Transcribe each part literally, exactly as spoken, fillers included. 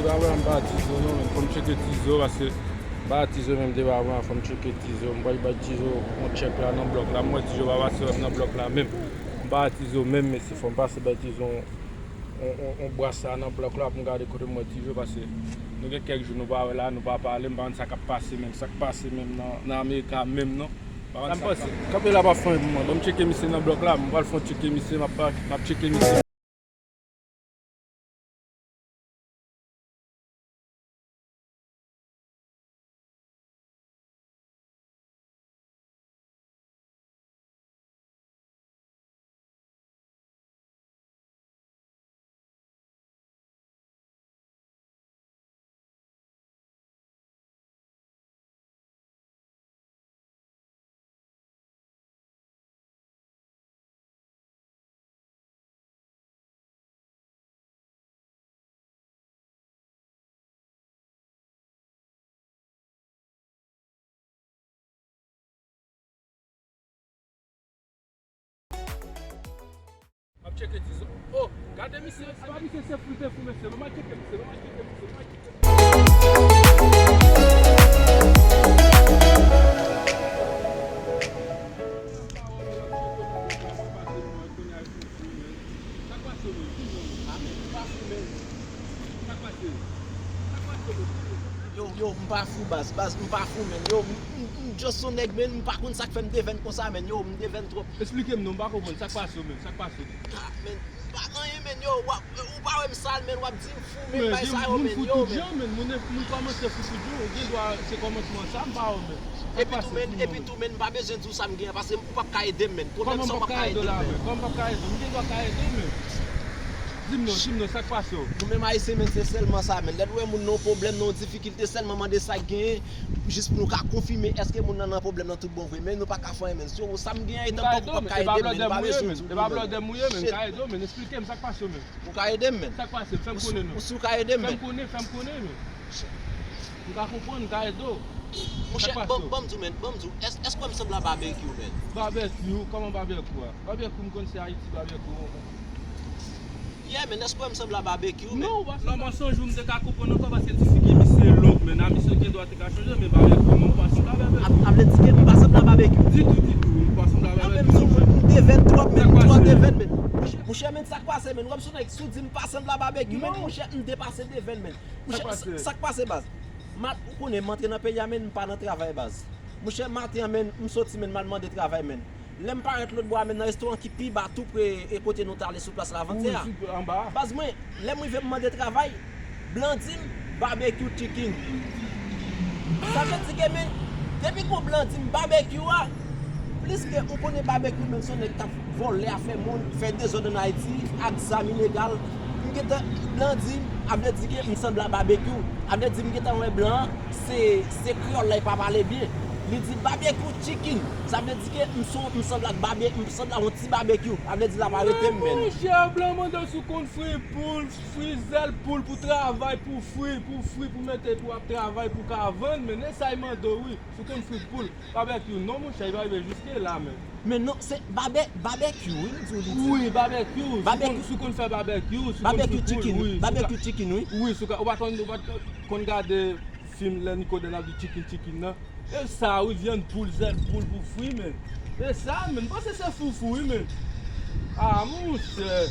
Depi avan m pa Tizo non, men fò m tcheke Tizo, paske m pa Tizo menm depi avan, fò m tcheke Tizo. M pral bay Tizo yon tchèk la nan blòk la. M wè Tizo pa pase nan blòk la menm. M pa Tizo menm, mesye, fò m pase bay Tizo yon, yon, yon, yon bras la nan blòk la pou m gade kote m wè Tizo, paske nou gen kèk jou nou pa wè la, nou pa pale, m pa konn sa k ap pase menm, sa k pase menm nan, nan Amerika menm non. M pa konn sa k pase. Kanpe la pa fè anyen pou mwen. Ban m tcheke misye nan blòk la, m pral fè yon tcheke misye, m ap, m ap tcheke misye. M ap tcheke Tizo. Oh, gade misye, se pa misye, se fou, se fou, mesye. Ban m al tcheke misye, ban m al tcheke misye, ban m al tcheke misye. Yo, yo, m pa fou, baz, baz, m pa fou, menn. Yo, m, m, m just yon nèg, menn, m pa konn sa k fè m devèn konsa, menn. Yo, m devèn twòp. Eksplike m non, m pa konprann. Sa k pase w menm? Sa k pase w? Ah, menn, m pa gen anyen, menn. Yo, w ap, ou pa wè m sal, menn, w ap di m fou, menn, bay sa yo, menn. Yo, menn. Moun fou tout jan, menn. Moun, moun kòmanse fou tout jan. Ou gen dwa, se kòmansman sa, m pa wè, menn. Epi tou, menn, epi tou, menn, m pa bezwen di w sa m gen an, paske ou p ap ka ede m, menn. Pwoblèm sa, ou p ap ka ede m, menn. Kòman m p ap ka ede w la, menn? Kòman m p ap ka ede w, menn? Di m non, di m non, sa k pase w? Nou menm Ayisyen, menn, se sèlman sa, menn. Lè n wè moun nan yon pwoblèm, nan yon difikilte, sèlman mande sa k genyen, jis pou nou ka konfime èske moun nan nan pwoblèm nan tout bon vre. Men nou pa ka fè anyen, menn. So, sa m gen an etan m pa ka ede m, menn. M pa bezwen di w non, menn. E pa blòdè m ou ye, menn. M ka ede w, menn. Eksplike m sa k pase w, menn. Ou ka ede m, menn? Sa k pase? Fè m konnen non. Ou si w ka ede m, menn? Fè m konnen, fè m konnen, menn. M ka konprann, m ka ede w. Monchè, ban m di w, menn, ban m di w, èske, èske w wè m sanble a Babekyou, menn? Babekyou? Kòman Babekyou a? Babekyou, m konn se Ayiti Babekyou. Yeah, menn, èske w wè m sanble a Babekyou, menn? Non, ou pa sanble. Nan mansonj ou m te ka konprann ankò, paske ti figi misye long, menn. A misye gen dwa te ka chanje, men Babekyou, non, ou pa sanble a Babekyou. A, a vle di ke m pa sanble a Babekyou? Ditou, ditou, ou pa sanble a Babekyou, non, menn. M devèn twòp, menn, m twò devèn, menn. Monchè, monchè, menn, sa k pase, menn? Ou wè m sou nèg, si w di m pa sanble a Babekyou, menn, monchè, m depase devèn, menn. Monchè, sa k pase, baz? Mat, ou konnen, m antre nan peyi a, menn, m pa nan travay, baz. Monchè, maten an, menn, m soti, menn, m al mande travay, menn. Lè m parèt lòt bò a, menn, nan restoran ki pi ba, tou pre e kote nou t ale sou plas Lavantyè a. Wi, sou anba a. Baz mwen, lè m rive, m mande travay, blan di m, Babekyou Chicken. Sa vle di ke, menn, depi gon blan di m Babekyou a, plis ke ou konnen Babekyou, menn, se yon nèg k ap vòlè afè moun, fè dezòd ann Ayiti, ak zam ilegal. M gentan, blan di m, a vle di ke m sanble a Babekyou. A vle di m gentan wè blan an, se, se kreyòl la, li pa pale byen. Li di Babekyou Chicken. Sa vle di ke m son, m sanble ak Babe-, m sanble ak yon ti Babekyou. A vle di l ap arete m, menn. Monchè, blan mande w si w konn fri poul, fri zèl poul pou travay, pou fri, pou fri, pou mete, pou ap travay, pou ka vann, menn. E sa y mande w, wi. Si w konn fri poul. Babekyou, non, monchè, li pa rive jiske la, menn. Men non, se babe-, Babekyou, wi, m di w li di. Wi, Babekyou, si w konn, si w konn fè Babekyou, si w konn fri poul, wi, Babekyou Chicken, wi. Wi, si w ka, ou pa konn, ou pa t konn gade fim lè Nikodèm ap di chicken, chicken nan. E sa, wi, vyann poul, zèl poul pou fri, menn. E sa, menn, m panse se foufou, wi, menn. Ah, monchè.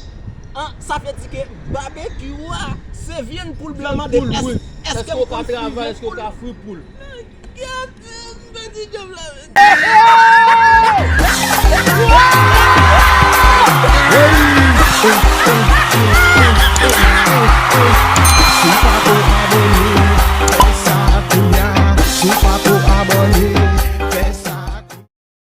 Ah, sa vle di ke Babekyou a, se vyann poul blan mande. Vyann poul, wi. Èske, èske w ka travay, èske w ka fri poul? Gade, m pèdi djòb la, men.